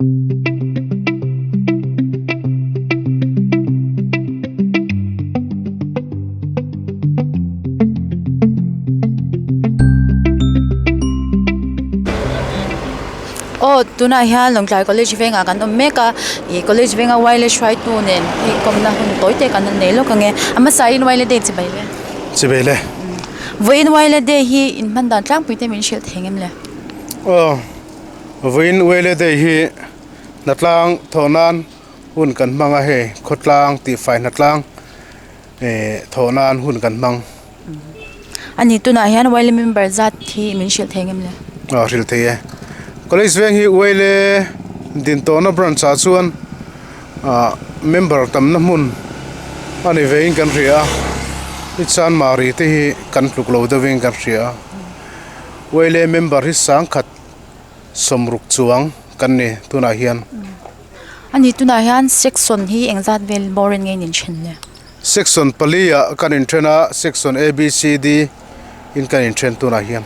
Aw tunah hian Lawngtlai college vengah kan awm mek a ih college venga wireless hruaitu nen hei kawmna hun tawi te kan nei lawk ang e a hmasa in wireless day chibai le chibai le vawiin wireless day hi inhman dan tlangpui te min hrilh thei ngem le aw vawiin wireless day hi hnatlang thawh nan hun kan hmang a hei khawtlang tihfai hnatlang eh thawh nan hun kan hmang. Ani tunah hian Wile member zat hi min hrilh thei ngem le? Aw hrilh thei e. College veng hi Wile din tawhna branch ah chuan ah member tamna hmun a ni veiin kan hria a, i Chanmari te hi kan tluk lo deuhin kan hria a. Wile member hi sangkhat sawmruk chuang kan ni tunah hian. Ani tunah hian section hi engzat vel bawrin nge in inthen le? Section pali ah kan inthen a, section A, B, C, D in kan inthen tunah hian.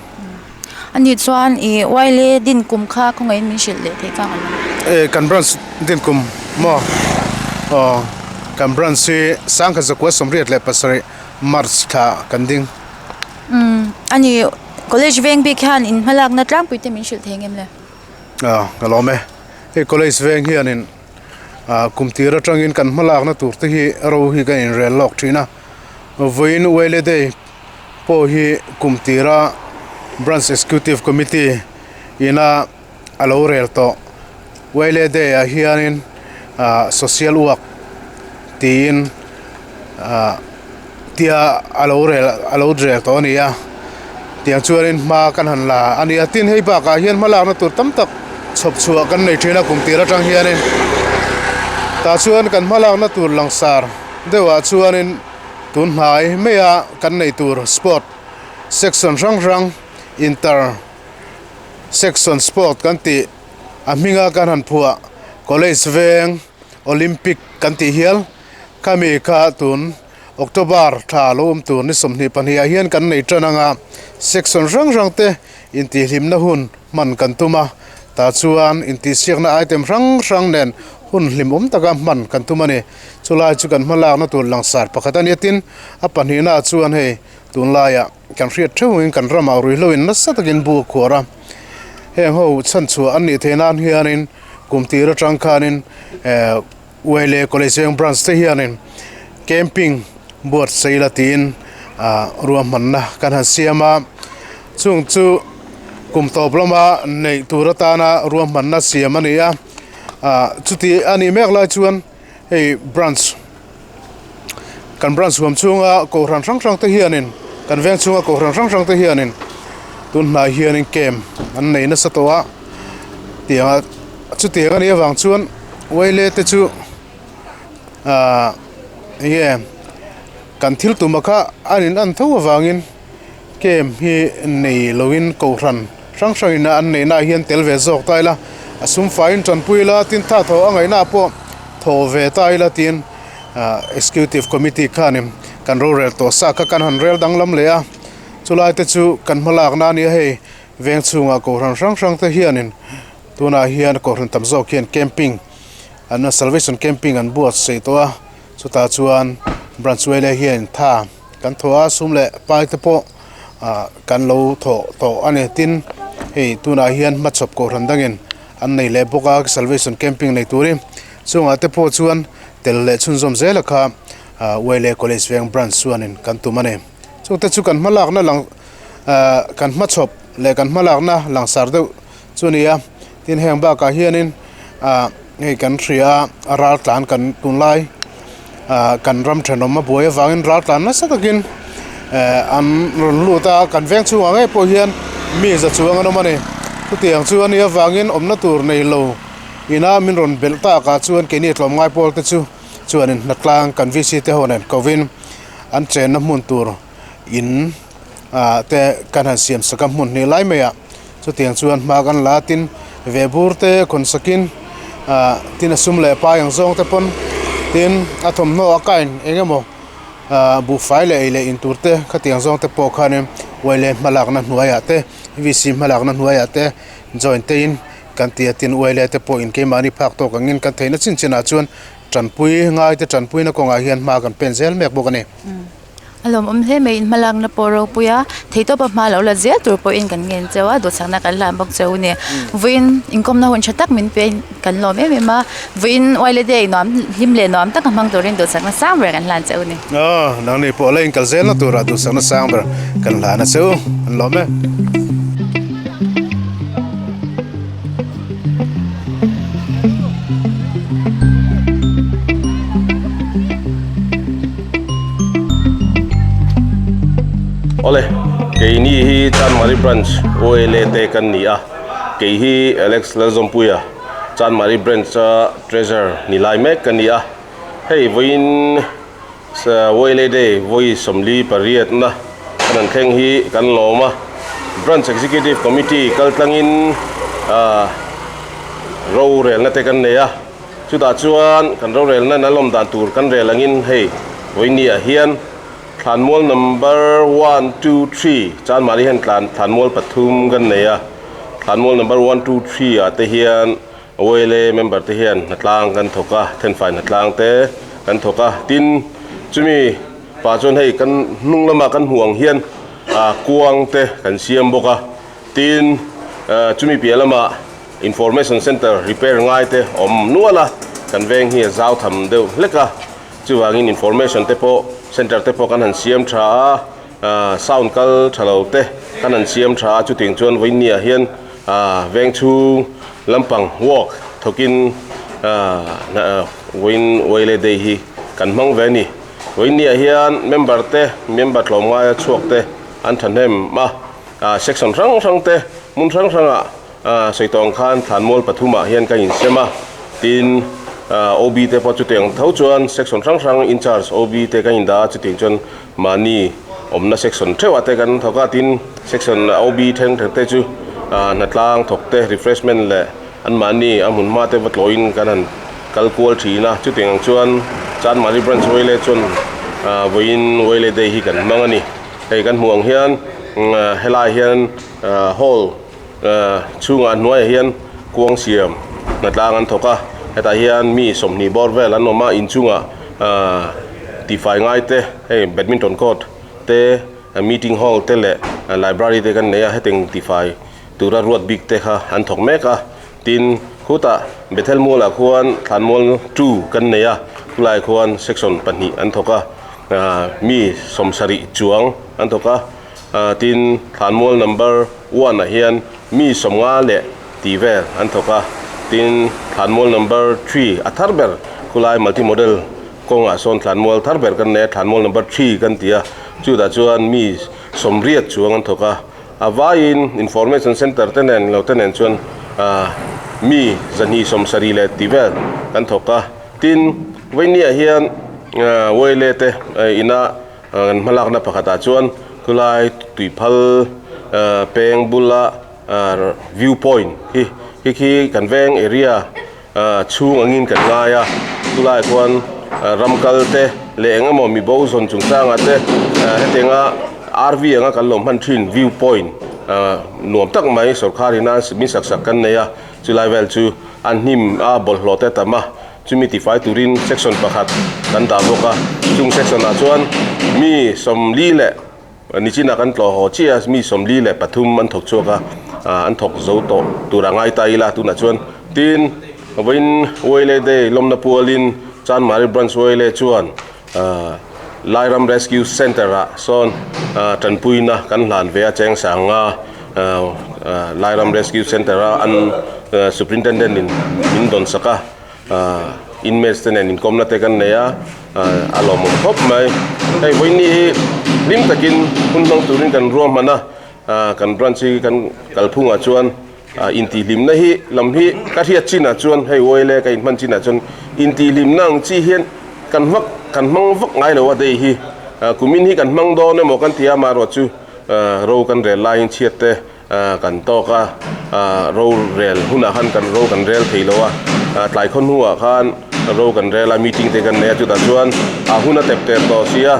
Ani chuan ih Wile din kum kha khawngaihin min hrilh leh theih chang ang. Eh kan branch din kum maw aw kan branch hi sangkhat zakua 87 March thla kan ding. Umm ani college veng bik hian in hmalakna tlangpui te min hrilh thei ngem le? Aw ka lawm e, hei college veng hianin. ah kum tir atangin kan hmalakna tur te hi ro hi kan inrel lawk thin a vawiin wele day pawh hi kum tira branch executive committee ina a lo rel tawh wele day ah hianin ah social work tiin ah tia a lo rel a lo rel tawh a ni a tiang chuanin hma kan han la a ni a tin hei bakah hian hmalakna tur tam tak chhawp chhuah kan nei thin a kum tir atang hianin tah chuan kan hmalakna tur langsar deuhah chuanin tun hnai maia kan neih tur sport section hrang hrang inter section sport kan tih a hminga kan han phuah college veng olympic kan tih hial. Khami kha tun October thla lo awm tur ni 22 ah hian kan nei tan anga section hrang hrang te intihhlimna hun hman kan tum a, tah chuan intihsiakna item hrang hrang nen hun hlimawm taka hman kan tum a ni. Chulai chu kan hmalakna tur langsar pakhat a nia tin a pahnihna ah chuan hei tunlaiah kan hriat theuhin kan ramah ruihhloin nasa takin bu a khuar a, heng ho chhanchhuah an nih theih nan hianin kum tir atang khanin eh. Uaile College Veng Branch te hianin camping buatsaih la tiin ah ruahmanna kan han siam a, chung chu kum tawp lama neih tur atana ruahmanna siam a ni a, ah chuti a nih mek lai chuan hei branch kan branch huam chhunga kohhran hrang hrang te hianin kan veng chhunga kohhran hrang hrang te hianin tun hnai hianin camp an nei nasa tawh a tianga chutiang a nih avang chuan uaile te chu ahh enge kan thil tum a kha a in an tho avangin camp hi nei loin kohhran hrang hrang in an neihna ah hian tel ve zawk ta ila a sum faiin tanpui ila tin tha thaw a ngaihna pawh thaw ve ta ila tiin ahh executive committee khanin kan rorel tawh sa kha kan han rel danglam leh a chulai te chu kan hmalak na a nia hei veng chhungah kohhran hrang hrang te hianin tunah hian kohhran tam zawk hian camping an salvation camping an buatsaih tawh a chutah chuan branch wele hian tha kan thaw a sum leh pai te pawh ah kan lo thawh tawh a ni tin hei tunah hian hmachhawp kohhran dangin an nei leh bawk a salvation camping nei turin chungah te pawh chuan tel leh chhunzawm zel a kha ah wele college veng branch chuanin kan tum a ni chungte chu kan hmalakna lang ah kan hmachhawp leh kan hmalakna langsar deuh chu a ni a tin heng bakah hianin ah hei kan hria a ral tlan kan tunlai ah kan ram thenawm a buai avangin ral tlan nasa takin eh an rawn lut a kan veng chhungah ngei pawh hian mi za chuang an awm a ni chutiang chu a nih avangin awmna tur neilo ina min rawn belh takah chuan keini tlawmngai pawl te chu chuanin hnatlang kan V C te ho nen kovin an chenna hmun tur in ah te kan han siam sak a hmun hnih lai mai ah chutiang chuan hma kan la a tin ve bur te khawn sakin ah tin a sum leh pai ang zawng te pawn tin a thawmhnaw a kain eng emaw ah buhfai leh ei leh in tur te khatiang zawng te pawh khanin uaile hmalakna hnuaiah te V C hmalakna hnuaiah te join te in. kan ti a tin uaile te pawhin keimahni phak tawk angin kan theihna chin chinah chuan tanpui ngai te tanpuina kawngah hian hma kan pen zel mek bawk a ni. A lawmawm hle mai in hmalakna pawh ropui a, theihtawpa hma lo la zel tur pawhin kan ngen cheu a, duhsakna kan hlan bawk cheu a ni. Vawiin inkawmna hun tha tak min pe kan lawm em em a, vawiin Oile Day nuam hlim leh nuam taka hmang turin duhsakna sang ber kan hlan cheu a ni. Aw, nangni pawh la inkal zelna turah duhsakna sang ber kan hlan a cheu, an lawm e. Awle, keini hi Chanmari Branch OLA te kan ni a, kei hi Alex Lalzawmpuia Chanmari Branch a Treasurer ni lai mek ka ni a, hei vawiin OLA Day vawi 48 na kan han thleng hi kan lawm a, Branch Executive Committee kaltlangin rorelna te kan nei a. Chutah chuan kan rorelna na lawm dan tur kan rel angin hei vawinia hian thlanmual number one two three Chanmari hian tlan thlanmual pathum kan nei a, thlanmual number one two three ah te hian YLA member te hian hnatlang kan thawk a, thenfai hnatlang te kan thawk a, tin chumi pah chuan hei kan hnung lama kan hmuh ang hian ah kuang te kan siam bawk a, tin chumi piah lamah. Information Centre repair ngai te awm nual a, kan veng hi a zau tham deuh hlek a, chuvangin information te pawh centre te pawh kan han siam tha a, sound kal tha lo te kan han siam tha a, chutiang chuan vawinia hian veng chhung lampang walk thawkin vawiin Wele Day hi kan hmang ve a ni. Vawinia hian member te member tlawmngaia chhuak te an thahnem a, section hrang hrang te hmun hrang hrangah Sawi tawng khan thlanmual pathumah hian ka insem a, tin OB te pawh chutiang tho chuan section hrang hrang incharge OB te ka indah a, chutiang chuan mahni awmna section theuhah te kan thawk a, tin section OB thleng thleng te chu hnatlang thawk te refreshment leh anmahni a hmun hma te va tlawhin kan han kal kual thin a, chutiang ang chuan Chanmari branch Wele chuan vawiin Wele day hi kan hmang a ni. Hei kan hmuh ang hian helai hian hall. Chhungah hnuaiah hian kuang siam hnatlang an thawk a, hetah hian mi 20 bawr vel an awm a, inchungah tifai ngai te hei badminton court te meeting hall te leh library te kan nei a, hetiang tifai tura ruat bik te kha an thawk mek a, tin khutah Bethel Mualah khuan Thlanmual two kan nei a, khulaiah khuan section pahnih an thawk a, mi 70 chuang an thawk a. Tin, thlanmual number one ah hian mi 50 leh tih vel an thawk a, tin thlanmual number three a thar ber khulai multi model kawngah sawn thlanmual thar ber kan nei a, thlanmual number three kan ti a, chutah chuan mi 80 chuang an thawk a, a vaiin information center te nen lo te nen chuan mi 270 leh tih vel kan thawk a, tin vawinia hian Wele te ina. Kan hmalakna pakhatah chuan khulai tuiphal peng bula view point hi hi khi kan veng area chhung angin kan ngai a chulaiah chuan ram kal te leh eng emaw mi bo zawn chungchangah te hetianga RV anga kan lo hman thin view point nuam tak mai sawrkar ina min sak sak kan nei a chulai vel chu a hnim a bawlhhlawh te a tam a. Chumi tifai turin section pakhat kan dah bawk a, chung section ah chuan mi 40 leh nichinah kan tlawh haw chiah a, mi 43 an thawk chhuak a, an thawk zo tawh tur a ngai ta ila tunah chuan tin vawiin Wele Day lawmna pualin Chanmari Branch Wele chuan Lairam Rescue Centre ah sawn tanpuina kan hlan ve a cheng sanga Lairam Rescue Centre a an Superintendent in min dawn sak a inmates te nen inkawmna te kan nei a a lawmawm khawp mai. Hei vawiin hi hlim takin hun hmang turin kan ruahman a kan branch hi kan kalphungah chuan Intihhlimna hi lam hi ka hriat chinah chuan hei uaile ka inhman chinah chuan intihhlimna ang chi hian kan vak kan hmang vak ngai lo a day hi kumin hi kan hmang dawn emaw kan ti a amaherawh chu ro kan rel laiin chhiat te kan tawk a ro rel hunah khan kan ro kan rel thei lo a tlai khaw hnuah khan ro kan rel a meeting te kan nei a chutah chuan a hun a tep ter tawh si a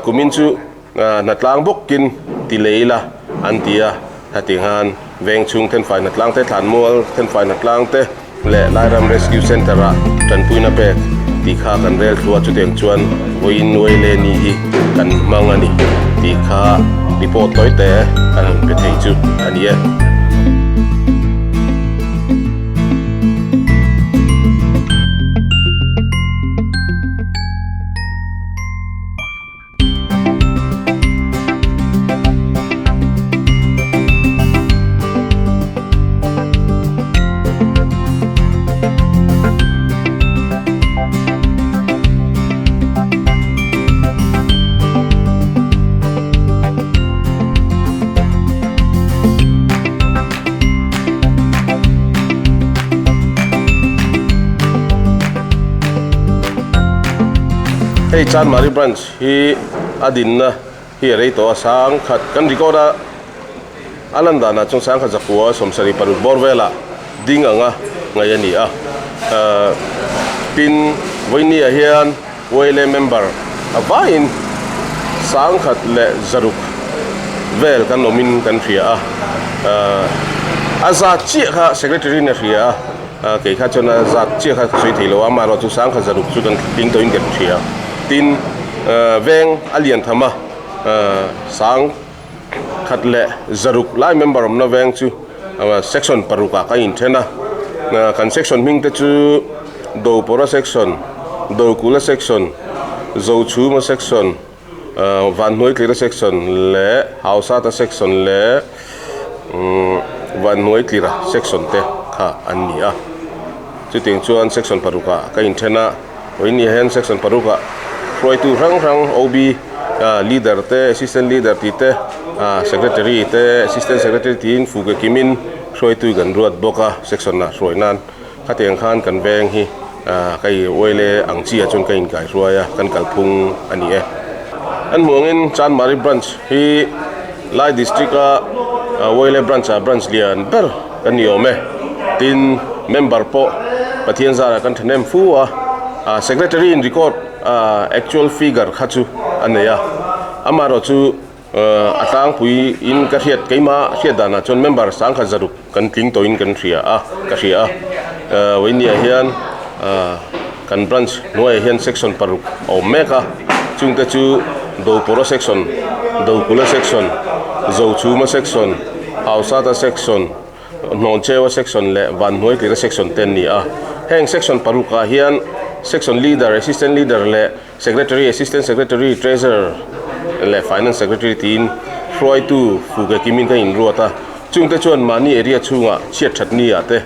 kumin chu Hnatlang bawkin ti lei ila an ti a, heti khan Veng chhung thenfai hnatlang te, thlanmual thenfai hnatlang te leh Lairam Rescue Centre ah tanpuina pek tih kha kan rel thlu a, chutiang chuan vawiin nuai leh ni hi kan hmang a ni tih kha report tawi te kan han pe thei chu a ni e. Hei Chanmari branch hi a dinna hi a rei tawh a, sangkhat kan record a a lan danah chuan sangkhat zakua 76 bawr velah ding anga ngaih a ni a, ahh tin vawinia hian YLA member a vaiin sangkhat leh zaruk vel kan awmin kan hria a, ahh a zat chiah kha secretary in a hria a. Kei kha chuan a zat chiah kha ka sawi thei lo a, amaherawh chu sangkhat zaruk chu kan tling tawhin kan hria. Tin, veng a lian tham a, sangkhat leh zaruk lai member awmna veng chu section parukah ka inthen a. Kan section hming te chu Dopawra section, Dokula section, Zochhuma section, Vanhnuaitlira section leh Hausata section leh Vanhnuaitlira section te kha an ni a. Chutiang chuan section parukah ka inthen a, vawiin hian section parukah hruaitu hrang hrang OB leader te, assistant leader tih te, secretary te, assistant secretary tiin fuke kimin hruaitu kan ruat bawk a section ah hruai nan. Khatiang khan kan veng hi ka i uaile ang chi ah chuan ka inkaihruai a, kan kalphung a ni e. An hmuh angin Chanmari Branch hi Lai District a uaile Branch ah branch lian ber kan ni awm e. Tin, member pawh Pathian zarah kan thahnem fu a, Secretary in record actual figure kha chu a nei a, amaherawh chu A tlangpui in ka hriat keimah hriat danah chuan member sangkhat zaruk kan tling tawhin kan hria a ka hria a Vawinia hian kan branch hnuaiah hian section paruk a awm mek a chungte chu Dopawra section Dokula section Zochhuma section Hausata section Hnawncheua section leh Vanhnuaitlira section te an ni a heng section parukah hian section leader assistant leader leh Secretary, Assistant Secretary, Treasurer leh Finance Secretary tiin hruaitu fuke kimin ka inruat a. Chungte chuan mahni area chhungah chhiat that ni ah te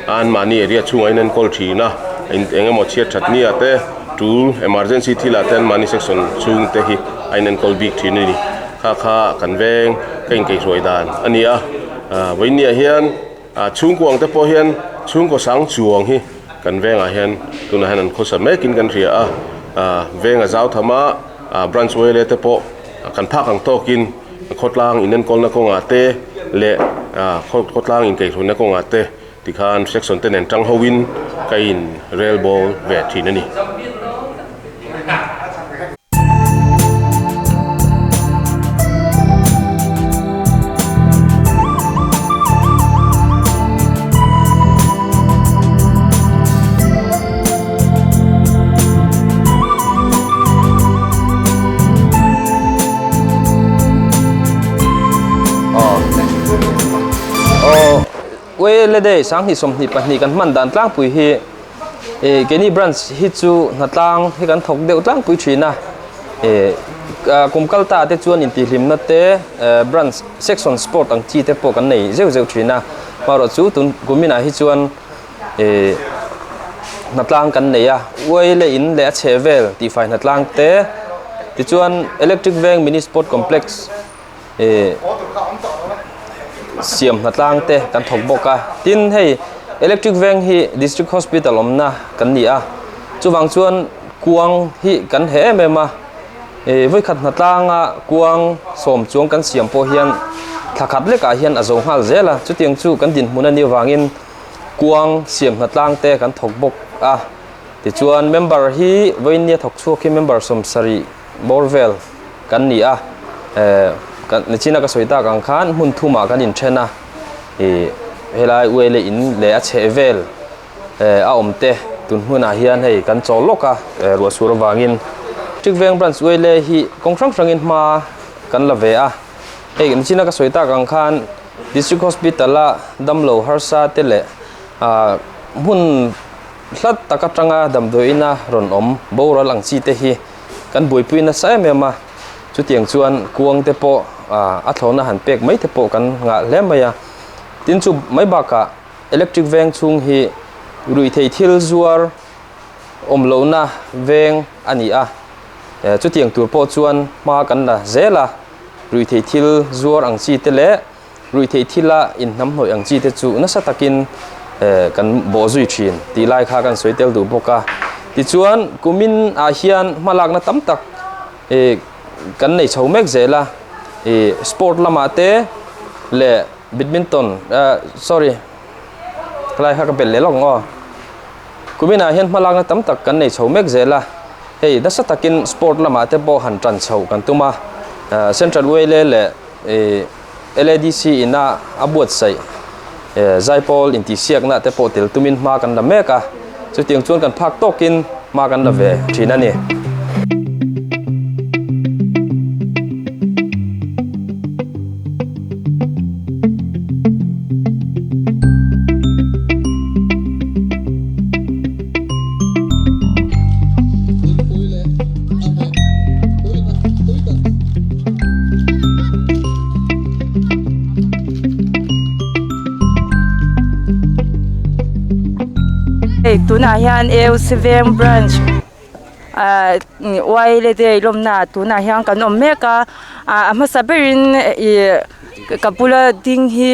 an mahni area chhungah in enkawl thin a, eng emaw chhiat that ni ah te tul emergency thil ah te an mahni section chhungte hi a inenkawl bik thin a ni. Kha kha kan veng ka inkeihruai dan a ni a. Vawiin ah hian Chhungkuang te pawh hian chhungkaw sang chuang hi kan vengah hian tunah hian an khawsa mekin kan hria a, veng a zau tham a, branch wele te pawh kan phak ang tawkin khawtlang inenkawlna kawngah te leh khawtlang inkeihhruaina kawngah te tikhan section te nen tang hoin ka in rel bawl ve thin a ni. Wele 2022 kan hman dan tlangpui hi Ih keini branch hi chu hnatlang hi kan thawk deuh tlangpui thin a ih kum kal ta te chuan intihhlimna te eh branch section sport ang chi te pawh kan nei zeuh zeuh thin a marawh chu tun kuminah hi chuan ih hnatlang kan nei a uai leh in leh a chheh vel tihfai hnatlang te tichuan electric veng mini sport complex Ih siam hnatlang te kan thawk bawk a tin hei electric veng hi district hospital awmna kan ni a chuvang chuan kuang hi kan he em em a ih vawikhat hnatlanga kuang sawm chuang kan siam pawh hian thla khat lekah hian a zo nghal zel a chutiang chu kan dinhmun a nih avangin kuang siam hnatlang te kan thawk bawk a tichuan member hi vawiin nia thawk chhuak hi member 70 bawr vel kan ni a eh kan nichina ka sawi tak ang khan hmun thumah kan inthen a. Ih helai uaile in leh a chheh vel eh a awm te tun hmunah hian hei kan chawl lawk a eh ruah sur avangin Ṭik Veng Branch uaile hi kawng hrang hrangin hma kan la ve a hei nichina ka sawi tak ang khan District Hospital a damlo harsa te leh ah hmun hlat tak atanga damdawiin a rawn awm boral ang chi te hi kan buaipui nasa em em a. Chutiang chuan kuang te pawh a thlawhna han pek mai te pawh kan ngah hle mai a. Tin chu mai bakah electric veng chhung hi ruihthei thil zuar awm lohna veng a ni a. Chutiang tur pawh chuan hma kan la zel a, ruihthei thil zuar ang chi te leh ruihtheih thila inhnamhnawih ang chi te chu nasa takin kan bawh zui thin tih lai kha kan sawi tel duh bawk a. Tichuan kumin ah hian hmalakna tam tak ih kan nei chho mek zel a, ih sport lamah te leh badminton ah sorry helai kha ka belh leh lawk ang aw. Kumin ah hian hmalakna tam tak kan nei chho mek zel a, hei nasa takin sport lamah te pawh han tan chhoh kan tum a, Central Uaile leh Ih LADC ina a buatsaih zaipawl intihsiakna te pawh tel tumin hma kan la mek a, chutiang chuan kan phak tawkin hma kan la ve thin a ni. Hei tunah hian AUC veng branch ah uai day lawmna ah tunah hian kan awm mek a ah a hmasa berin ih ka bula ding hi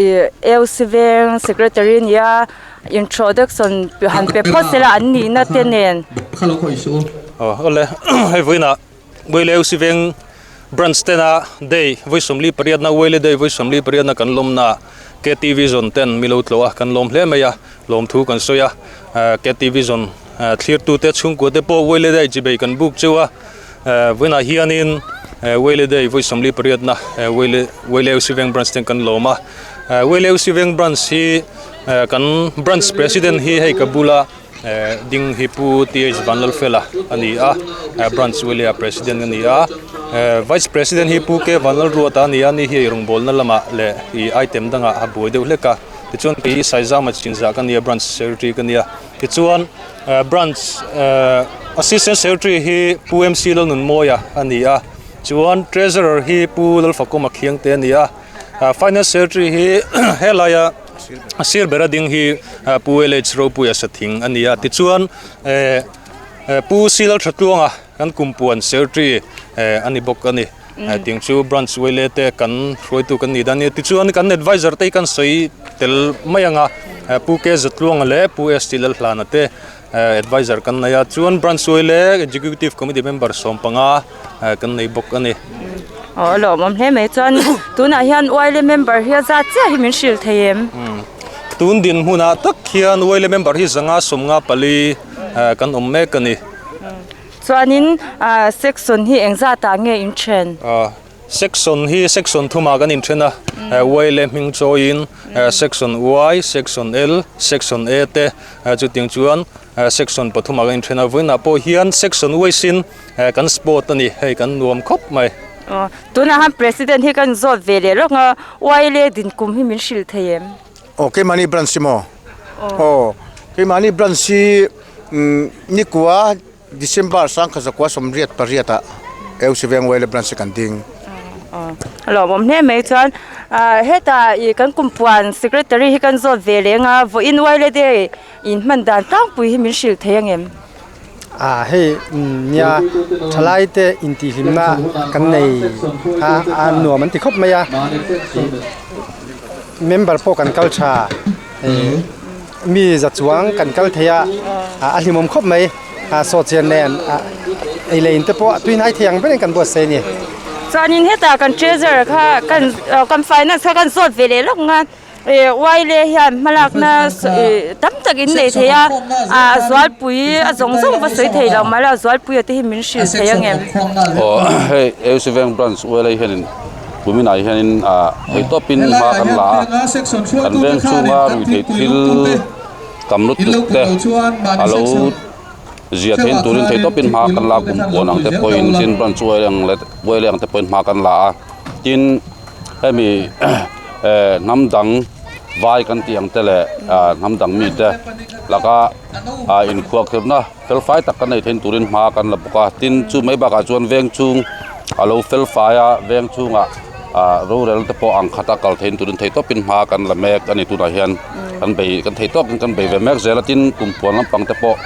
ih AUC veng secretary a ni a. Introduction han pe phawt sela an nihna te nen. Awle hei vawiinah Uaile UC Veng Branch tena day vawi 48 na Uaile day vawi 48 na kan lawmna ah KT Vision ten mi lo tlawh a kan lawm hle mai a lawmthu kan sawi a KT Vision thlirtu te chhungkua te pawh Uaile day chibei kan buk cheu a vawiinah hianin Uaile day vawi 48 na Uaile Uaile UC Veng Branch ten kan lawm a Uaile UC Veng Branch hi Kan branch president hi hei ka bula ding hi Pu TH Vanlalfela a ni a, branch Welia president a ni a, vice president hi Pu K Vanlalruata a ni a, ni hi rawngbawlna lamah leh ih item dangah a buai deuh hlek a, tichuan kei hi Saizama Chinzah ka ni a, branch secretary ka ni a, tichuan branch assistant secretary hi Pu MC Lalnunmawia a ni a, chuan treasurer hi Pu Lalfakawma Khiangte a ni a. Finance secretary hi helaia a sir bera ding hi Pu LH Ropuia Sathing a ni a tichuan Pu Silal Thatluanga kan kumpuan secretary a ni bawk a ni tiang chu branch uaile te kan hruaitu kan nih dan a ni tichuan kan advisor te hi kan sawi tel mai ang a Pu K Zatluanga leh Pu ST Lalhlana te advisor kan nei a chuan branch uaile executive committee member 15 kan nei bawk a ni. Aw a lawmawm hle mai chuan tunah hian uaile member hi a zat chiah hi min hrilh thei em? Tun dinhmunah tak hian uaile member hi zanga sawmnga pali kan awm mek a ni. Chuanin section hi engzatah nge in then? Section hi section thumah kan inthen a, Y leh hming chawiin section Y, section L, section A te chutiang chuan section pathumah kan inthen a, vawiinah pawh hian section Y sin kan sport a ni, hei kan nuam khawp mai. Aw, tunah khan President hi kan zawt ve leh lawk a, Y leh dinkum hi min hrilh thei em? Aw, keimahni branch hi maw? Aw, keimahni branch hi nikua December sangkhat zakua 88 ah AUC Veng Wele Branch hi kan ding. A lawmawm hle mai chuan hetah ih kan kumpuan secretary hi kan zawt ve leng a vawiin Wele Day in hman dan tlangpui hi min hrilh thei angem? Ah hei nia thalai te intihhlimna kan nei a a nuam an ti khawp mai a member pawh kan kal tha ih Mi za chuang kan kal thei a, a hlimawm khawp mai. Saw chian nen ei leh in te pawh tui hnai thei ang berin kan buatsaih a ni. Chuanin hetah kan treasurer kha kan kan finance kha kan zawt ve leh lawk nga Uaile hian hmalakna tam tak in nei thei a, a zualpui a zawng zawng va sawi thei lo mahla a zualpui a te hi min hrilh thei ang em? Aw hei AUC Veng Branch Uaile hianin. Kuminah hianin theihtawpin hma kan la a, kan veng chhunga ruihtheih thil tam lutuk te a lo zia theih turin theihtawpin hma kan la a, kum puan ang te pawhin tin branch uai ang leh uai leh ang te pawhin hma kan la a, tin hemi hnam dang vai kan tih ang te leh hnam dang mite laka inkhuahkhirhna fel fai tak kan nei theih turin hma kan la bawk a tin chu mai bakah chuan veng chhung a lo fel fai a veng chhungah ah rorel te pawh ang khata kal theih turin thei tawpin hma kan la mek a ni tunah hian kan bei kan thei tawkin kan bei ve mek zel a tin kum puan lampang te pawh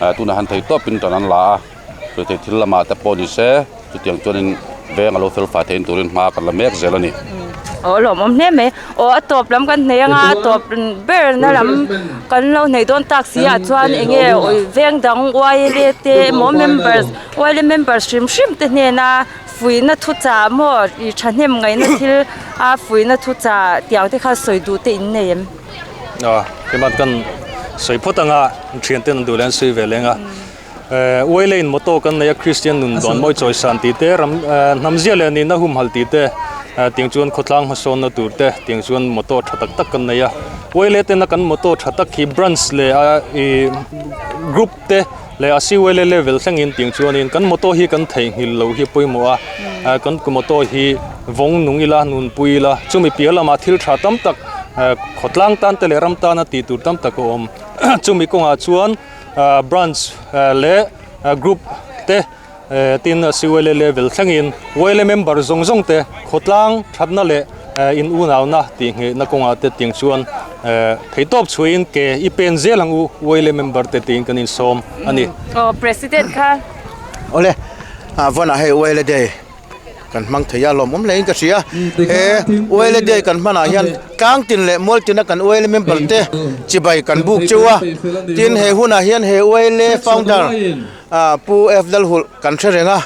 ah tunah hian thei tawpin tan an la a thei thil lamah te pawh ni se chutiang chuanin veng a lo fel fai theih turin hma kan la mek zel a ni. Aw lawmawm hle mai. Aw a tawp lam kan hnei anga a tawp ber na lam kan lo hnei dawn tak si ah chuan eng nge veng dang YLA te emaw members YLA members hrim hrim te hnena fuihna thuchah maw ih thahnem ngaihna thil a fuihna thuchah tiang te kha sawi duh te in nei em? Aw keimah kan sawi phawt anga thiante an duh leh an sawi ve leng a. Uaile in motto kan nei a Kristian nun dawn mawi chawi san tih te ram hnam zia leh nihna humhal tih te tiang chuan khawtlang hmasawnna tur te tiang chuan motto tha tak tak kan nei a Uaile tena kan motto tha tak hi branch leh a ih group te leh a si Uaile level thlengin tiang chuanin kan motto hi kan theihnghilh loh hi pawimawh a kan motto hi vawng nung ila nunpui ila chumi piah lamah thil tha tam tak khawtlang tan te leh ram tana tih tur tam tak a awm chumi kawngah chuan. Branch leh group te tin CYLA level thlengin YLA member zawng zawng te khawtlang thatna leh in unauna tih nghehna kawngah te tiang chuan theihtawp chhuahin ke i pen zel ang u YLA member te tiin kan insawm a ni. Aw President kha. Awle, vawnah hei YLA day kan hmang thei a lawmawm hle in ka hria he YLA day kan hmanah hian tlang tin leh mual tina kan YLA member te chibai kan buk cheu a tin he hunah hian he YLA founder ah Pu F Lalhulh kan hre reng a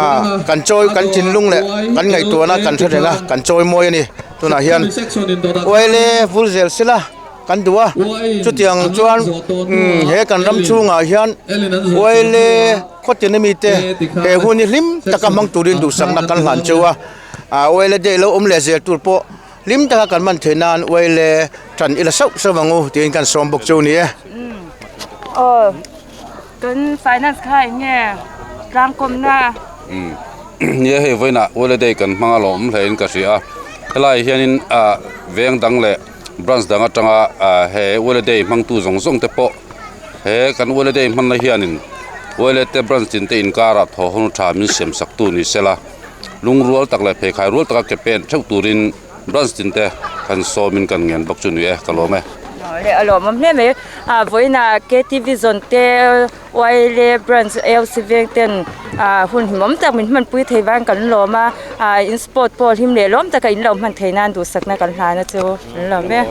ah kan chawi kan thinlung leh kan ngaihtuahna kan hre reng a kan chawi mawi a ni tunah hian YLA vul zel sela. Kan duh a, chutiang chuan he kan ram chhungah hian Uaile khawtin ami te he hun hi hlim taka hmang turin duhsakna kan hlan cheu a, Uaile day lo awm leh zel tur pawh hlim taka kan hman theih nan Uaile tan ila sauh sauh ang u tiin kan sawm bawk cheu ni e. Aw, kan finance kha eng nge tlangkawmna? Nia hei vawiinah Uaile day kan hmang alawm hlein ka hria a, helaiah hianin veng dang leh Branch dang atanga he Uaile Day hmangtu zawng zawng te pawh he kan Uaile Day hmanna hianin Uaile te branch tin te inkarah thaw hun tha min siam sak tu ni sela lungrual tak leh pheikhai rual taka ke pen theuh turin branch tin te kan sawmin kan ngen bawk chu ni e ka lawm e. Leh a lawmawm hle mai a vawiinah KTV zawn te Uaile branch AOC veng ten hun hlimawm tak min hmanpui thei vang kan lawm a, in sport pawh hlim leh lawm taka in lo hman thei nan duhsakna kan hlan a chu an lawm e.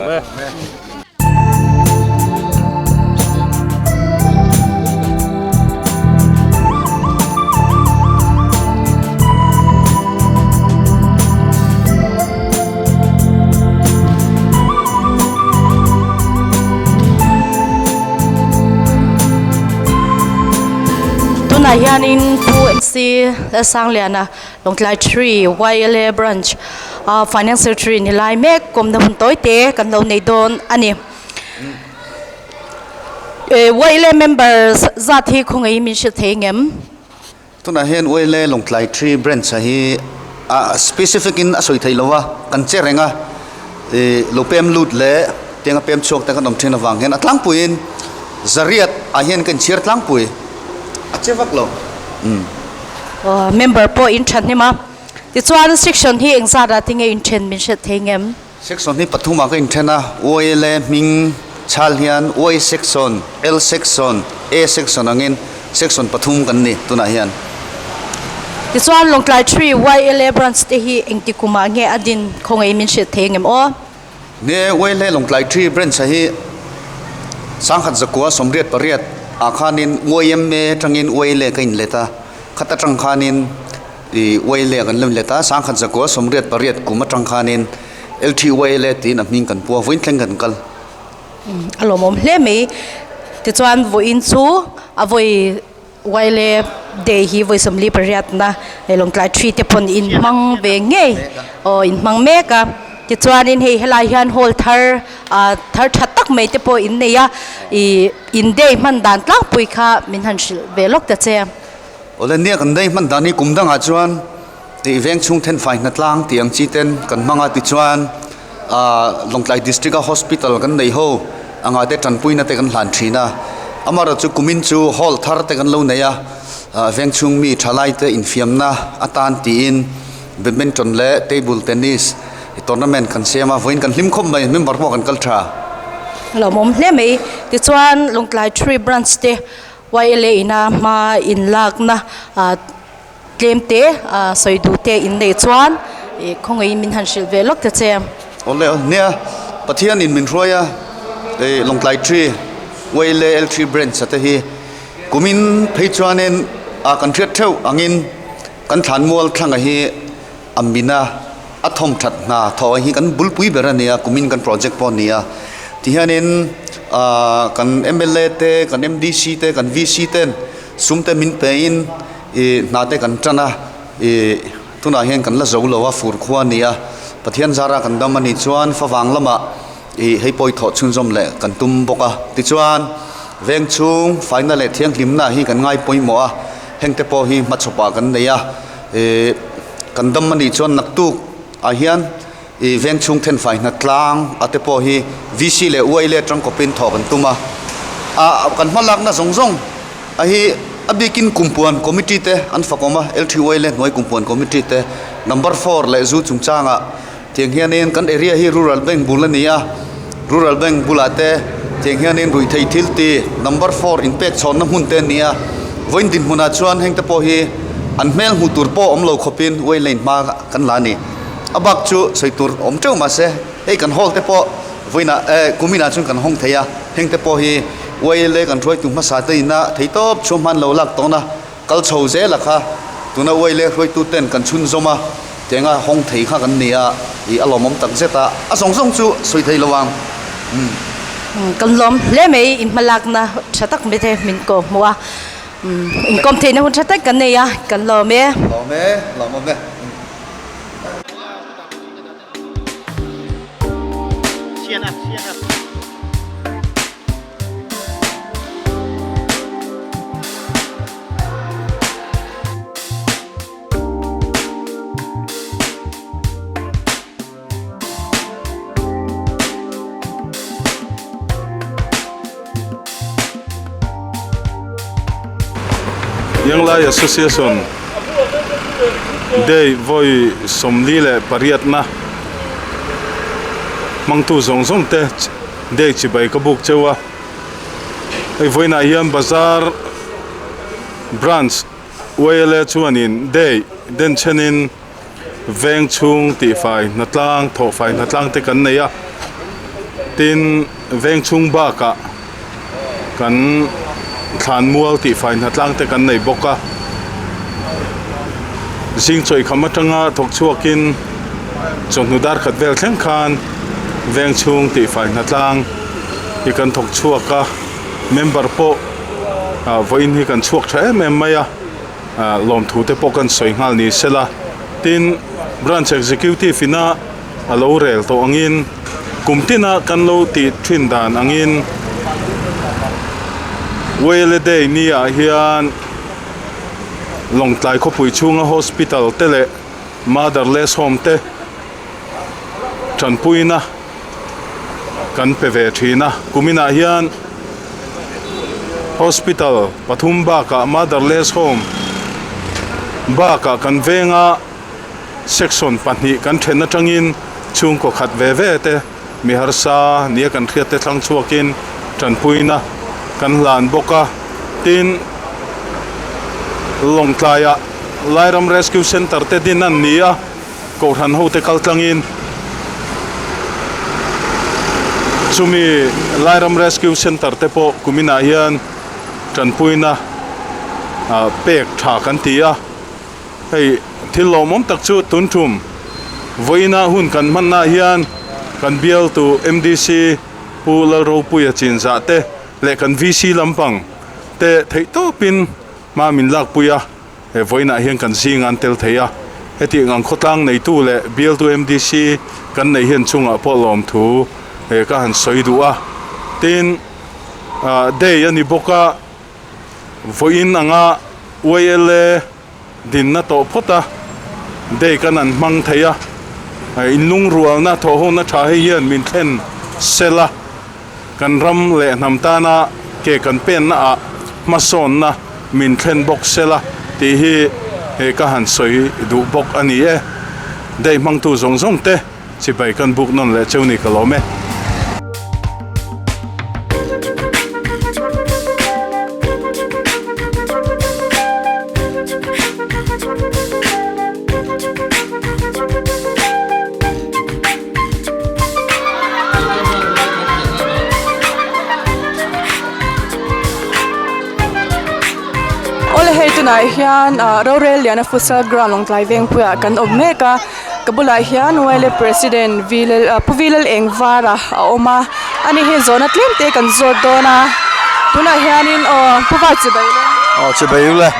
Tunah hianin Pu MC Sangliana Lawngtlai 3 YLA Branch ah Finance Secretary ni lai mek kawmna hun tawi te kan lo nei dawn a ni. YLA members zat hi khawngaih min hrilh thei ngem? Tunah hian YLA Lawngtlai 3 Branch ah hi a specific in a sawi thei lo a, kan che reng a, ih lo pem lut leh tianga pem chhuak te kan awm thin avang hian a tlangpuiin zariat ah hian ka inchhiar tlangpui a che vak lo. Umm. Aw member pawh in tha hnem a, tichuan section hi engzat ah tinge in then min hriat thei ngem? Section hi pathum ah ka inthen a, YLA hming chhal hian Y section, L section, A section angin section pathum kan ni tunah hian. Tichuan Lawngtlai 3 YLA branch te hi engti kumah nge a din khawngaih min hrilh thei ngem aw? Nge YLA Lawngtlai 3 branch a hi Sangkhat zakua 88 ah khanin YMA atangin YLA ka inlet a, khat atang khanin I Uaile kan lem let a, sangkhat zakua 88 kum atang khanin LT Uaile tiin a hming kan pu a, vawiin thleng kan kal. A lawmawm hle mai. Tichuan vawiin chu a vawi Wile Day hi vawi 48 na hei Lawngtlai three te pawn in hmang ve ngei aw in hmang mek a tichuanin hei helai hian hall thar ah thar tha tak mai te pawh in nei a ih in day hman dan tlangpui kha min han hrilh ve lawk ta che. Awle nia kan day hman dan hi kum dangah chuan ih veng chhung thenfai hnatlang tih ang chi ten kan hmang a tichuan ah Lawngtlai district a hospital kan nei ho anga te tanpuina te kan hlan thin a amaherawh chu kumin chu hall thar te kan lo nei a ah veng chhung mi thalai te infiamna atan tiin badminton leh table tennis tournament kan siam a vawiin kan hlim khawp mai member pawh kan kal tha. Lawmawm hle mai tichuan Lawngtlai three branch te YLA ina hma inlakna ah Tlem te sawi duh te in nei chuan ih khawngaihin min han hrilh ve lawk ta che. Awle aw nia Pathian in min hruai a ih Lawngtlai three Wele L three branch a te hi kumin phei chuanin ah kan hriat theuh angin kan thlanmual thlanga hi a min a a thawm that hna thaw hi kan bulpui ber a nia kumin kan project pawh a ni a tihianin ah kan mla te kan mdc te kan vc ten sum te min pe in Ih hna te kan tan a, ih tunah hian kan la zo lo a, fur khua a ni a, Pathian zara kan dam a nih chuan favang lamah ih hei pawi thawh chhunzawm leh kan tum bawk a. Tichuan, veng chhung faina leh thianghlimna hi kan ngai pawimawh a, heng te pawh hi hmachhawpah kan nei a, ih kan dam a nih chuan naktuk ah hian ih veng chhung thenfai hna tlang a te pawh hi VC leh YLA tangkawpin thawh kan tum a, ah kan hmalakna zawng zawng A hi a bikin kumpuan committee te an fakawm a, LTY leh hnuai kumpuan committee te number four leh zu chungchangah tiang hianin kan area hi rural bank bul a ni a, rural bank bulah te tiang hianin ruihtheih thil ti number four inpek chhawnna hmun te a ni a, vawiin dinhmunah chuan heng te pawh hi an hmel hmuh tur pawh awm lo khawpin way lane hma kan la a ni. A bak chu sawi tur awm teuh mahse hei kan hall te pawh vawiinah eh kuminah chuan kan hawng thei a, heng te pawh hi YLA kan hruaitu hmasa te ina thei tawp chhuah hman lo lak tawna kal chho zel a kha tuna YLA hruaitu ten kan chhunzawm a tianga hawng thei kha kan ni a ih a lawmawm tak zet a a zawng zawng chu sawi thei lo ang umm. Kan lawm hle mai i hmalakna tha tak mai te min kawh hmuh a inkawm theihna hun tha tak kan nei a kan lawm e. Lawm e lawmawm e. Yanglai Association Day vawi 48na hmangtu zawng zawng te day chibai ka buk cheu a hei vawiinah hian bazar branch YLA chuanin day denchhenin veng chhung tihfai hnatlang thawhfai hnatlang te kan nei a tin veng chhung bakah kan thlanmual tihfai hnatlang te kan nei bawk a zing chawi kham atanga thawk chhuakin chawhnu dar khat vel thleng khan veng chhung tihfai hnatlang hi kan thawk chhuak a member pawh ah vawiin hi kan chhuak tha em em mai a. Lawmthu te pawh kan sawi nghal ni sela, tin Branch Executive ina a lo rel tawh angin kum tina kan lo tih thin dan angin Wele Day ni ah hian Lawngtlai khawpui chhunga Hospital te leh Motherless Home te tanpuina kan pe ve thin a kuminah hian hospital pathum bakah motherless home bakah kan venga section pahnih kan then atangin chhungkaw khat ve ve te mi harsa nia kan hriat te thlang chhuakin tanpuina kan hlan bawk a tin Lawngtlaiah Lairam Rescue Centre te din an ni a. Kohhran hote kal tlangin chumi Lairam Rescue Centre te pawh kuminah hian tanpuina pek tha kan ti a, hei thil lawmawm tak chu tun tum vawiina hun kan hmannaah hian kan bialtu MDC Pu Lalropuia Chinzah te leh kan VC lampang te theihtawpin. Hma min lakpui a, he vawiinah hian kan zing an tel thei a. Hetiang ang khawtlang neitu leh bialtu MDC kan neih hian chungah pawh lawmthu ka han sawi duh a. Tin, day a ni bawk a, vawiin anga YLA dinna tawh phawt a, day kan han hmang thei a. Inlungrualna thawhhona tha hei hian min thlen sel a. Kan ram leh hnam tana ke kan penna ah hmasawnna min thlen bawk sela tih hi he ka han sawi duh bawk a ni e. Day hmangtu zawng zawng te chibai kan buk nawn leh cheu ni ka lawm e. Awle hei tunah hian ah rorel liana futsal ground Lawngtlai Vengpuiah kan awm mek a ka bulah hian YLA president Vilal ah Pu Vilal Engvara a awm a ani hi zawhna tlem te kan zawt dawn a tunah hianin aw Pu Val chibai le. Aw chibai ule.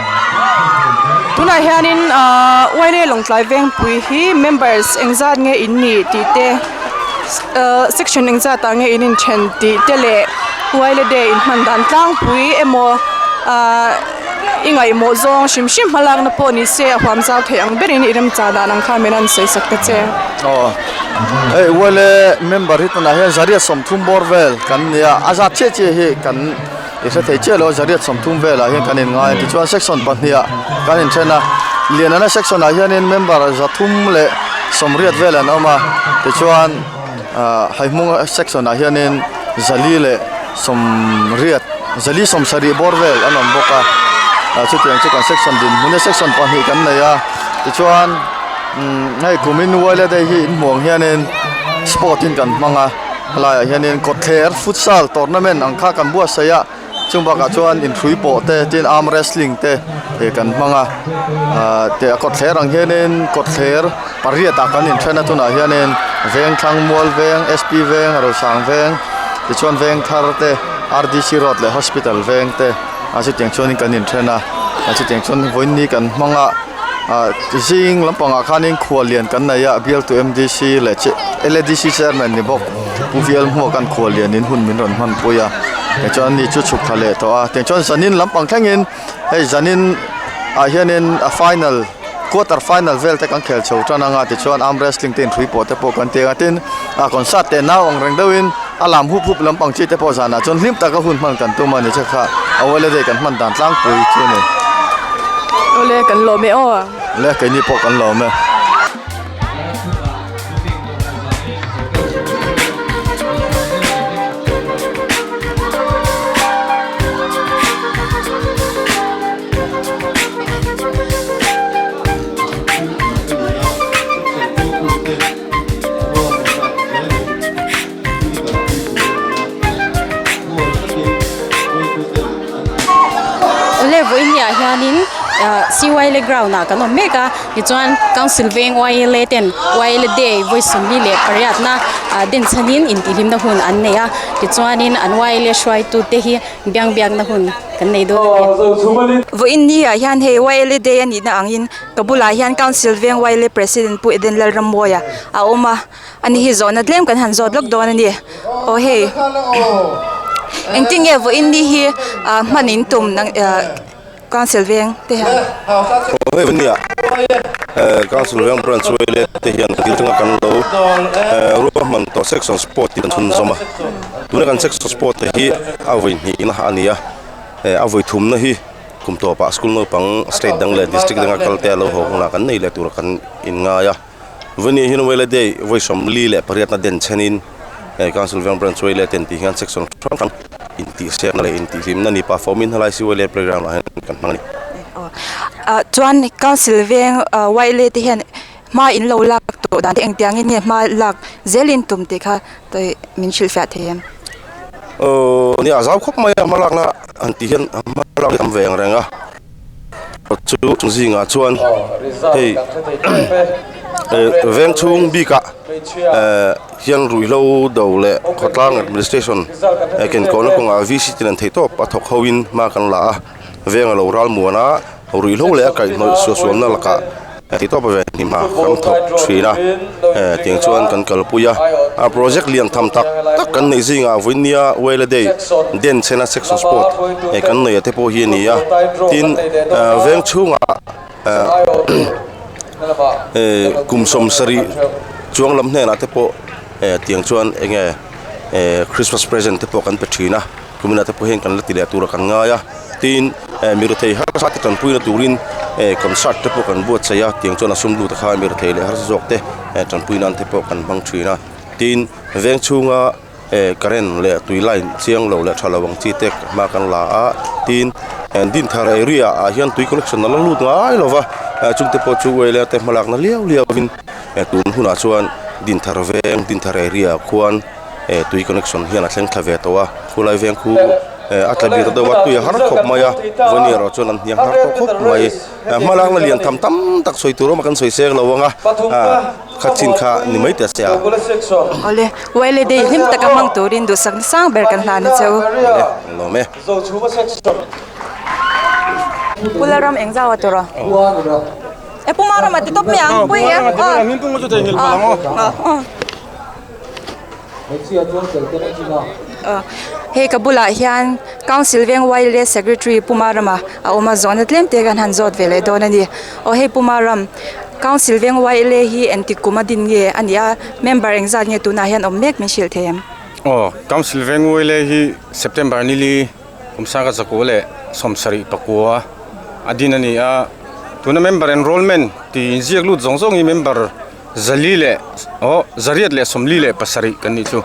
Tunah hianin ah YLA Lawngtlai Vengpui hi members engzat nge in nih tih te section engzat ah nge in inthen tih te leh YLA day in hman dan tlangpui emaw ahh i ngaihmawh zawng hrim hrim hmalakna pawh ni se a huam zau theih ang berin i remcha dan ang kha min rawn sawi sak ta che. Aw hei YLA member hi tunah hian zariat sawmthum bawr vel kan ni a a zat chiah chiah hi kan I hre thei chiah lo a, zariat 30 velah hian kan inngai a, tichuan section pahniha kan inthen a, Lianana section ah hianin member 380 vel an awm a, tichuan ah Haihmunga section ah hianin 480 470 bawr vel an awm bawk a, ah chutiang chu kan section dinhmun a section pahnih kan nei a, tichuan umm hei kumin Wile Day hi inhmuh ang hianin sport in kan hmang a. Helaiah hianin kawtthler futsal tournament ang kha kan buatsaih a chung bakah chuan inhrui pawh te tin arm wrestling te ih kan hmang a ahh tih a kawtthler ang hianin kawtthler pariat ah kan inthen a tunah hianin vengthlang mual veng sp veng rosang veng tichuan vengthar te rdc road leh hospital veng te a chutiang chuanin kan inthen a a chutiang chuan vawiin kan hmang a. Ah zing lampangah khanin khuallian kan nei a bialtu M_D_C leh che L_A_D_C chairman ni bawk Pu Vial hmuak an khuallian in hun min rawn hmanpui a tichuan ni chu chhuk thla leh tawh a tichuan zanin lampang thlengin hei zanin ah hianin a final quarter final vel te kan khel chho tan anga tichuan arm wrestling te inhrui pawh te pawh kan ti ang a tin ah concert te nau ang reng deuhin a lam hup hup lampang chi te pawh zanah chuan hlim taka hun hman kan tum a ni che kha a holiday kan hman dan tlangpui chu a ni. Awle kan lawm e aw. Le keini pawh kan lawm e. Awle vawiin ni ah hianin ah CYLA ground ah kan awm mek a tichuan council veng YLA ten YLA day vawi 48 na ah den chhanin intihhlimna hun an nei a tichuanin an YLA hruaitu te hi biang biakna hun kan nei dawn a ni. Vawiin ni ah hian hei YLA day a nihna angin ka bulah hian council veng YLA president Pu Eden Lalrammuaia a awm a. Ani hi zawhna tlem kan han zawt lawk dawn a ni. Aw hei engtin nge vawiin ni hi ah hman in tum nang ah council veng te hian. Aw hei vawiin ni ah council veng branch wele te hian thil tanga kan lo ruahman tawh section sport tih kan chhunzawm a. Tuna kan section sport te hi a vawi hnihna a ni a, a vawi thumna hi kum tawpah school naupang state dang leh district danga kal te a lo haw hunah kan nei leh tur kan inngai a. Vawni hian Wele Day vawi 48 na den chenin he Council Veng Branch Wele ten tih hian section hrang hrang intihsiakna leh intihhlimna ni perform in helai Wele playground ah hian kan hmang a ni. Ah chuan Council Veng Wele te hian hma in lo lak tawh dan te engtiangin nge hma lak zelin tum tih kha min hrilhfiah thei em? Aw nia zau khawp mai a hma lakna han tih hian hma lak tam ve ang reng a. Chu zingah chuan hei veng chhung bikah hian ruihhlo do leh khawtlang administration kenkawhna kawngah VC ten an theih tawp a thawk hoin hma kan la a. Veng a lo ral muan a, ruihhlo leh a kaihhnawih suahsualna lakah ti tawp a ve hnim a, kan thawk thin a, tiang chuan kan kalpui a, a project lian tham tak tak kan neih zingah vawinia Wela Day den chhena section sport kan neih a te pawh hi a ni a, tin veng chhungah kum sawmsarih chuang lam hnenah te pawh tiang chuan eng nge Christmas present te pawh kan pe thin a. Kumina te pawh hian kan la ti leh tura kan ngai a, tin mi rethei harsa te tanpuina turin concert te pawh kan buatsaih a, tiang chuan a sum lut a kha mi rethei leh harsa zawk te tanpui nan te pawh kan hmang thin a, tin veng chhunga current leh tui line chiang lo leh tha lo ang chi te hma kan la a, tin Dinthar area ah hian tui connection a la lut ngai lo va, chungte pawh chu uaile te hmalakna liau liau in tun hunah chuan Dinthar veng Dinthar area ah khuan. eh tui connection hian a thleng thla ve tawh a khulai veng khu eh a tla bir deuh a tui a har khawp mai a vawiin erawh chuan an hniang har tawh khawp mai eh hmalakna lian tham tam tak sawi tur awm a kan sawi seng lo ang a ah kha chin kha ni mai teh se a. Awle, Wile Day hlim taka hmang turin duhsakna sang ber kan hlan a che u. Awle, an lawm e. Pula ram eng zau a tur a? E Puma ram a ti tawp mai ang, pui e. Hei ka bulah hian Council veng Wireless Secretary Pu Marama a awm a, zawhna tlem te kan han zawt ve leh dawn a ni. Aw hei Pu Maram, Council veng YLA hi engtik kum a din nge a ni a, member engzat nge tunah hian awm mek min hrilh thei em? Aw, Council veng YLA hi September nili kum sangkhat zakua leh sawmsarih pakua a din a ni a, tuna member enrollment tih inziak lut zawng zawng hi member Zali leh aw zariat leh sawmli leh pasarih kan nih chu.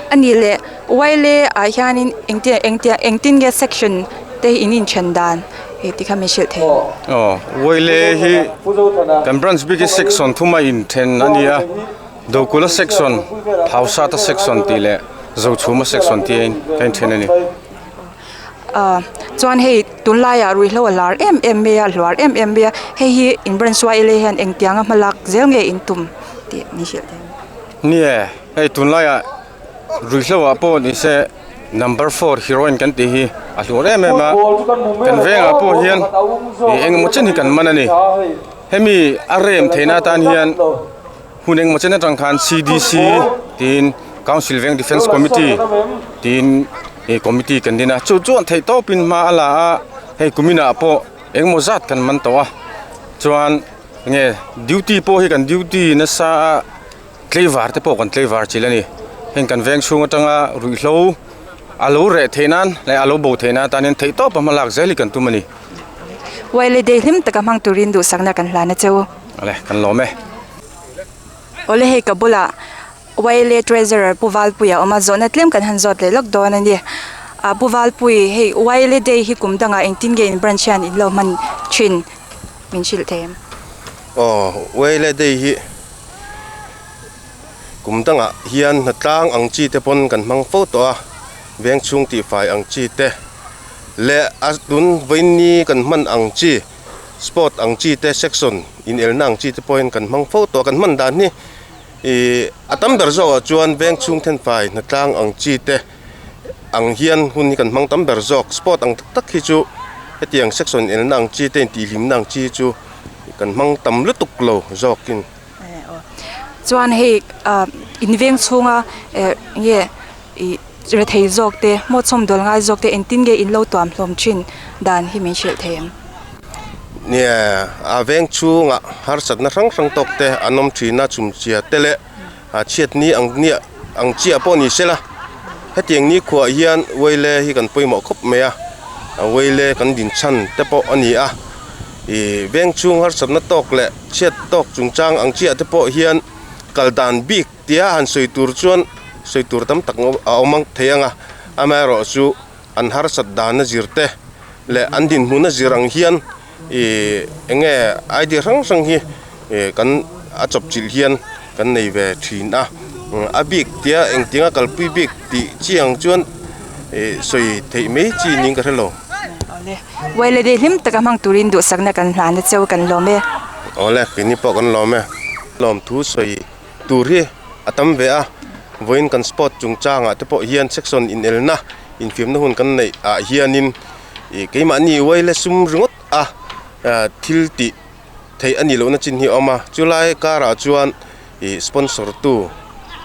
A nih leh Wile ah hianin engtin engtia engtin nge section te hi in inthen dan hei ti kha min hrilh thei. Aw Wile hi kan branch bik hi section thuma inthen a ni a, Dokula section, Phausata section tih leh Zochhuma section tiin ka inthen a ni. Chuan hei tunlaiah ruihhlo a lar em em mai a, hluar em em mai a, hei hi in branch YLA hian engtianga hma lak zel nge in tum tih min hrilh thei ang. Ni e, hei tunlaiah ruihhlo ah pawh ni se number four heroine kan tih hi a hluar em em a, kan vengah pawh hian engemaw chen hi kan man a ni. Hemi a rem theihna atan hian hun engemaw chen atang khan CDC tiin Council Veng Defence Committee tiin ih committee kan din a chu chuan theih tawpin hma a la a hei kuminah pawh engemaw zat kan man tawh a chuan enge duty pawh hi kan duty nasa a tlaivar te pawh kan tlaivar chilh a ni heng kan veng chhung atanga ruihhlo a lo reh theih nan leh a lo bo theih nan atan hian theih tawpa hma lak zel hi kan tum a ni. Wile Day hlim taka hmang turin duhsakna kan hlan a cheu. Awle kan lawm e. Awle hei ka bulah YLA Treasurer Pu Valpuia a awm a, zawhna tlem kan han zawt leh lawk dawn a ni. Ah Pu Valpui hei YLA Day hi kum dangah engtin nge in branch hian in lo hman thin min hrilh thei em? Aw YLA Day hi kum dangah hian hnatlang ang chi te pawn kan hmang fo tawh a, veng chhung tihfai ang chi te leh a tun vawiin kan hman ang chi Sport ang chi te section inelna ang chi te pawhin kan hmang fo tawh a, kan hman dan hi ih a tam ber zawkah chuan veng chhung thenfai hnatlang ang chi te ang hian hun hi kan hmang tam ber zawk. Sport ang tak tak hi chu hetiang section inelna ang chi te intihhlimna ang chi hi chu kan hmang tam lutuk lo zawkin. Chuan hei ah in veng chhunga eh nge ih rethei zawk te maw chhawmdawl ngai zawk te engtin nge in lo tuam hlawm thin dan hi min hrilh thei ang. Nia, a veng chhungah harsatna hrang hrang tawk te an awm thin a, chhumchhia te leh a chhiatni ang nia ang chiah pawh ni sela hetiang ni khuah hian Wele hi kan pawimawh khawp mai a, Wele kan dinchhan te pawh a ni a, ih veng chhung harsatna tawk leh chhiat tawk chungchang ang chiah te pawh hian kal dan bik Tia han sawi tur chuan sawi tur tam tak a awm ang thei ang a, amaherawhchu an harsat dana zir te leh an dinhmuna zir ang hian ih eng nge idea hrang hrang hi ih kan a chawpchilh hian kan nei ve thin a, a bik tia engtinga kalpui bik tih chiang chuan ih sawi theih mai chi niin ka hre lo. Awle, Wile Day hlim taka hmang turin duhsakna kan hlan a cheu kan lawm e. Awle, keini pawh kan lawm e. Lawmthu sawi. Tur hi a tam ve a, vawiin kan sport chungchangah te pawh hian section inelna infiamna hun kan neih ah hianin Ih keimahni uaile sum ringawt a thil tih theih a nih lohna chin hi a awm a, chulai karah chuan ih sponsor tu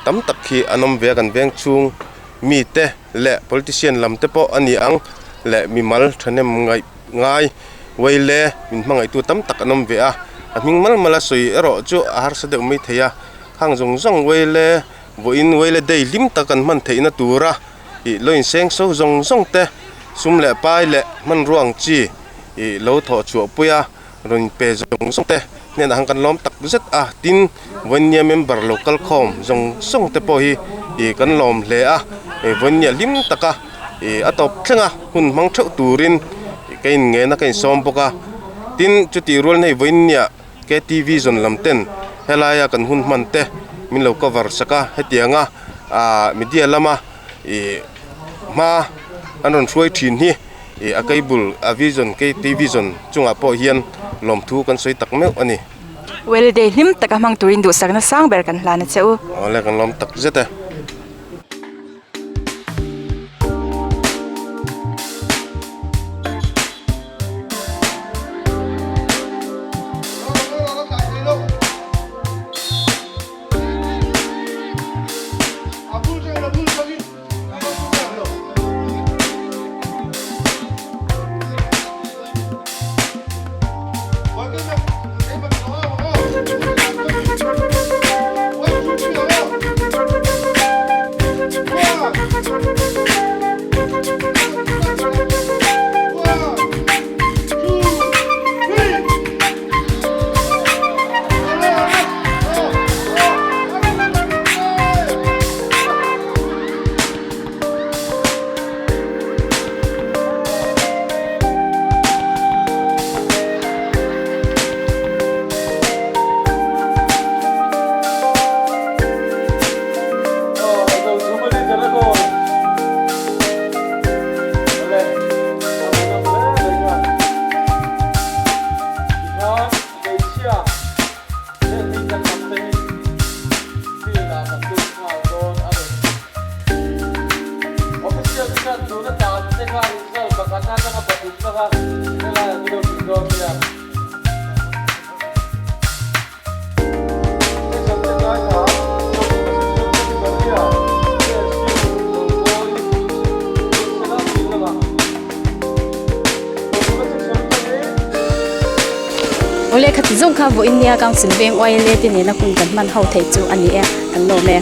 tam tak hi an awm ve a kan veng chhung mite leh politician lam te pawh a ni ang leh mimal thahnem ngaih ngai uaile min hmangaihtu tam tak an awm ve a, a hming mal mal a sawi erawh chu a harsa deuh mai thei a, khang zawng zawng uaile vawiin uaile day hlim tak an hman theihna tura ih lo inseng so zawng zawng te sum leh pai leh hmanrua ang chi ih lo thawh chhuah pui a rawn pe zawng zawng te hnenah han kan lawm tak zet a tin vawinia member lo kal khawm zawng zawng te pawh hi ih kan lawm hle a vawinia hlim taka ih a tawp thleng a hun hmang theuh turin ka in ngen a ka insawm bawk a tin chutih rual hei vawinia Ktv zawn lam ten helaia kan hun hman te min lo cover sak a, hetianga aah media lama ih hma an rawn hruai thin hi ih a cable a vision ktv zawn chungah pawh hian lawmthu kan sawi tak meuh a ni. Well day hlim taka hmang turin duhsakna sang ber kan hlan a che u. Awle kan lawm tak zet e. Awle khati zawng kha vawiin nia Council veng YLA te nena hun kan hman ho theih chu a ni e, kan lawm e.